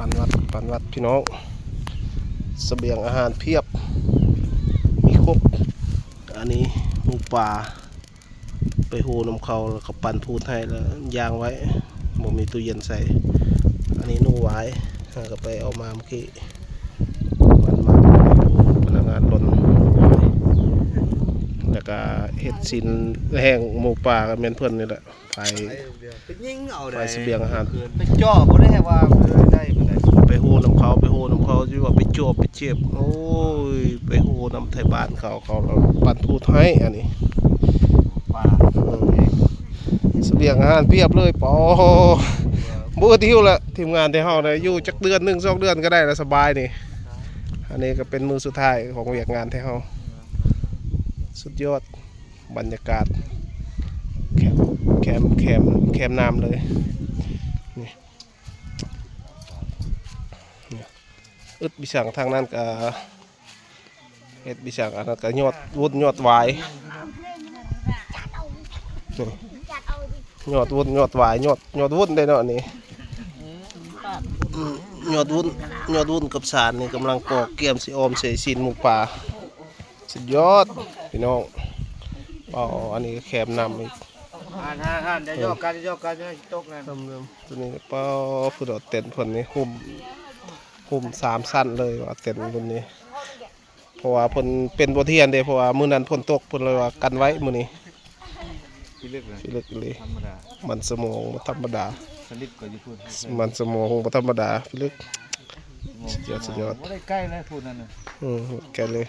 ປັນວັດ ປັນວັດພີ່ນ້ອງ ສະບຽງອາຫານພຽບ ມີຄົບ. ອັນນີ້ໝູປ່າ ໄປໂຮນຳເຂົາ ແລ້ວກໍປັນທູດໃຫ້ ແລ້ວຢ່າງໄວ້ ບໍ່ມີຕູ້ເຢັນໃສ່. ອັນນີ້ໜູຫວາຍ ເຮົາກໍໄປເອົາມາເມື່ອກີ້ ມັນມາ ພະນັກງານຫຼົ່ນ ແລ້ວກໍເຮັດຊີ້ນແຫ້ງໝູປ່າ ກໍແມ່ນເພິ່ນນີ້ແຫຼະ ໄປ ໄປຍິງເອົາ ໄປ ໄດ້ ສະບຽງອາຫານ ໄປຈ່ອ ບໍ່ໄດ້ວ່າ ເອີ ໄດ້ປານໃດ ໄປໂຮນຳເຂົາ ໄປໂຮນຳເຂົາ ຊິວ່າໄປຈ່ອ ໄປເຈັບ ໂອ້ຍ ໄປໂຮນຳໄທບ້ານເຂົາ ເຂົາລະປັນທູດໃຫ້. ອັນນີ້ ປາ ສະບຽງອາຫານພຽບເລີຍ ປາ ບໍ່ອຶດຫິວລະ ທີມງານແທ້ເຮົານະ ຢູ່ຈັກເດືອນໜຶ່ງສອງເດືອນກໍໄດ້ລະ ສະບາຍນີ້. ອັນນີ້ກໍເປັນມື້ສຸດທ້າຍຂອງວຽກງານແທ້ເຮົາ ສຸດຍອດ. ບັນຍາກາດແຄມ ແຄມ ແຄມ ແຄມນ້ຳເລີຍ ນີ້ ອຶດບິສັງ ທາງນັ້ນກະເຮັດບິສັງ ອັນນັ້ນກະຍອດວຸ້ນຍອດຫວາຍ ຍອດວຸ້ນຍອດຫວາຍ ຍອດ ຍອດວຸ້ນໄດ້ເນາະນີ້ ຍອດວຸ້ນ ຍອດວຸ້ນກັບສານນີ້ກຳລັງປອກ ກຽມຊິອອມໃສ່ຊີ້ນໝູປ່າ. ສຸດຍອດພີ່ນ້ອງ ເອົາ ອັນນີ້ກໍແຄມນ້ຳອີກ ຫັ້ນໆໆ ຢ່າຢອກກັນ ຢ່າຢອກກັນ ຢ່າໃຫ້ຕົກນະ ຕົວນີ້ ປາ ຜູ້ດອກເຕັນເພິ່ນນີ້ ຫຸ້ມ ຫຸ້ມສາມຊັ້ນເລີຍວ່າເຕັນລຸ້ນນີ້ ເພາະວ່າເພິ່ນເປັນບົດຮຽນເດ້ ເພາະວ່າມື້ນັ້ນຝົນຕົກ ເພິ່ນເລີຍວ່າກັນໄວ້ມື້ນີ້. ພິລຶກນະ ພິລຶກອີ່ຫຼີ ທຳມະດາ ມັນສະໝອງບໍ່ທຳມະດາ ສະລິບກໍຢູ່ພຸ້ນ ມັນສະໝອງບໍ່ທຳມະດາ ພິລຶກ ສຸດຍອດ ສຸດຍອດ ບໍ່ໄດ້ໃກ້ເລີຍພຸ້ນນັ້ນນະ ອືມ ໃກ້ເລີຍ.